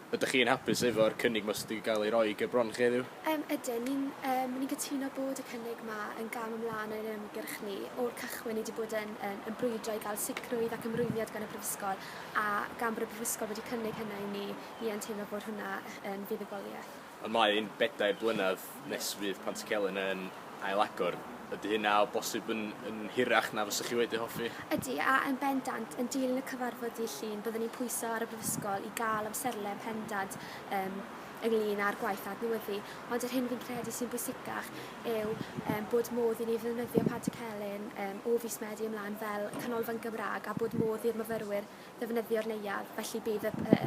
Ydych chi'n hapus efo'r cynnig 'ma sydd wedi cael ei roi ger bron chi heddiw? Yym ydyn, ni'n yym ni'n cytuno bod y cynnig 'ma yn gam ymlaen yn ein ymgyrch ni. O'r cychwyn ni 'di bod yn yn yn brwydro i gael sicrwydd ac ymrwymiad gan y Brifysgol a gan bod y Brifysgol wedi cynnig hynna i ni, ni yn teimlo bod hwnna yn fuddugoliaeth. Ond mae'n bedair blynedd nes fydd Pantycelyn yn ail-agor. Ydy hynna o bosib yn yn hirach na fysech chi wedi hoffi? Ydy, a yn bendant, yn dilyn y cyfarfod dydd Llun, byddwn ni'n pwyso ar y Brifysgol i gael amserlen pendant um, ynglyn â'r gwaith adnewyddu. Ond yr hyn fi'n credu sy'n bwysicach yw um, bod modd i ni ddefnyddio Pantycelyn um, o fis Medi ymlaen fel canolfan Gymraeg a bod modd i'r myfyrwyr ddefnyddio'r neuadd, felly bydd y,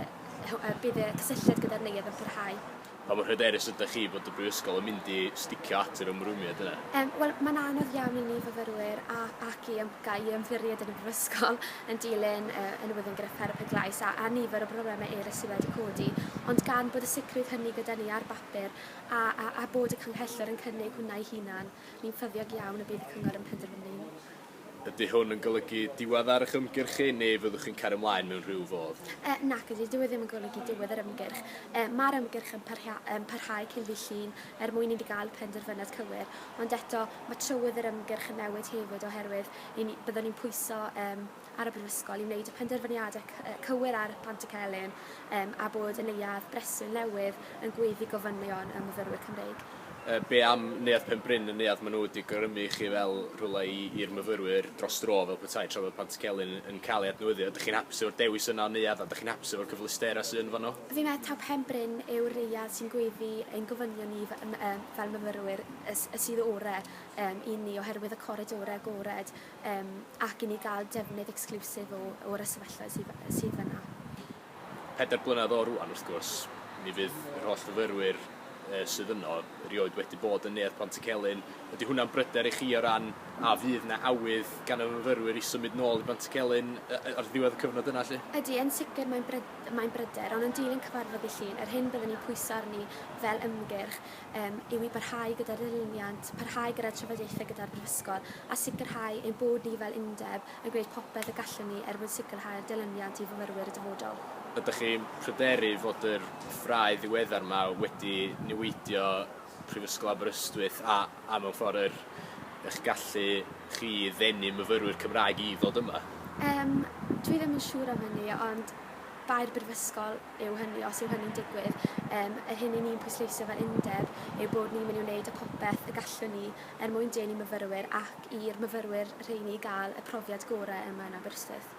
y, bydd y cysylltiad gyda'r neuadd yn parhau. Pa mor hyderus ydych chi bod y Brifysgol yn mynd i sticio at yr ymrwymiad yna? Um, Wel, mae'n anodd iawn i ni fyfyrwyr a, ac i YMCA i ymddiried yn y Brifysgol yn dilyn uh, y newyddion gyda therapi glais a, a nifer o broblemau eraill sydd wedi codi. Ond gan bod y sicrwydd hynny gyda ni ar bapur a, a, a bod y canghellor yn cynnig hwnna ei hunan, ni'n ffyddiog iawn y bydd y cyngor yn penderfynu. Ydy hwn yn golygu diwedd ar eich ymgyrch chi, neu fyddwch chi'n cario ymlaen mewn rhyw fodd? E, nac ydy, dyw e ddim yn golygu diwedd yr ymgyrch. E, Mae'r ymgyrch yn, parha, yn parhau cyn ddydd Llun er mwyn i ni gael y penderfyniad cywir, ond eto mae trywydd yr ymgyrch yn newid hefyd oherwydd i ni, byddwn ni'n pwyso um, ar y brifysgol i wneud y penderfyniadau cywir ar Pantycelyn um, a bod y neuadd breswyl newydd yn gweddu gofynion y myfyrwyr Cymreig. Be am Neuadd Penbryn, y neuadd maen nhw wedi gorymu i chi fel rhywle i'r myfyrwyr dros dro fel petai tra bod Pantycelyn yn cael ei adnewyddu? Ydych chi'n hapus efo'r dewis yna o neuadd a ydych chi'n hapus efo'r cyfleusterau sydd yn fanno? Fi'n meddwl taw Penbryn yw'r neuadd sy'n gweddu ein gofynion ni fel myfyrwyr y sydd orau i ni oherwydd y coridorau agored ac i ni gael defnydd exclusive o'r ystafelloedd sydd fan'na. Pedair blynedd o rŵan, wrth gwrs, mi fydd yr holl fyfyrwyr sydd yno erioed wedi bod yn Neuadd Pantycelyn. Ydy hwnna'n bryder i chi o ran a fydd 'na awydd gan y myfyrwyr i symud nôl i Bantycelyn ar ddiwedd y cyfnod yna 'lly? Ydy, yn sicr mae'n bryd- mae'n bryder, ond yn dilyn cyfarfod ddydd Llun, yr hyn byddwn ni'n pwyso arni fel ymgyrch yym yw i barhau gyda'r dilyniant, parhau gyda'r trafodaethau gyda'r Brifysgol a sicrhau ein bod ni fel undeb yn gwneud popeth y gallwn ni er mwyn sicrhau'r dilyniant i fyfyrwyr y dyfodol. Ydych chi'n pryderu fod yr ffrae ddiweddar 'ma wedi niweidio Prifysgol Aberystwyth a a mewn ffordd yr eich gallu chi i ddenu myfyrwyr Cymraeg i ddod yma? Yym, dwi ddim yn siŵr am hynny, ond bai'r Brifysgol yw hynny os yw hynny'n digwydd. Yym, yr hyn 'y ni'n pwysleisio fel undeb yw bod ni'n mynd i wneud y popeth y gallwn ni er mwyn denu myfyrwyr ac i'r myfyrwyr rheini gael y profiad gorau yma yn Aberystwyth.